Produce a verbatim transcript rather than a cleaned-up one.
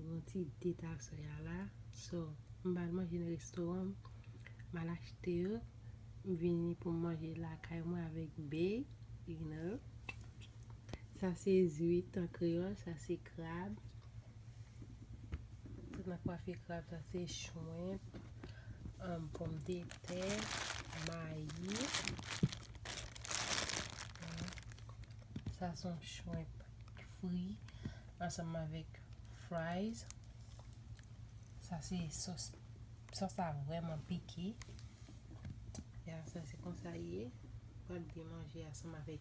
Yon ti deta soya la. So, m pa al manje nan restoran, m al achte yo. M vini pou m manje lakay mwen avèk Bae, you know. Sa se zwit an kreyòl, sa se krab. Tout nan kwafi krab, sa se shrimp, um, pòmdetè, mayi. Sa se yon shrimp fri ansanm avèk fries. Sa se sòs, sòs la vrèman pike. Ya, sa se konsa ye. Pral byen manje ansanm avèk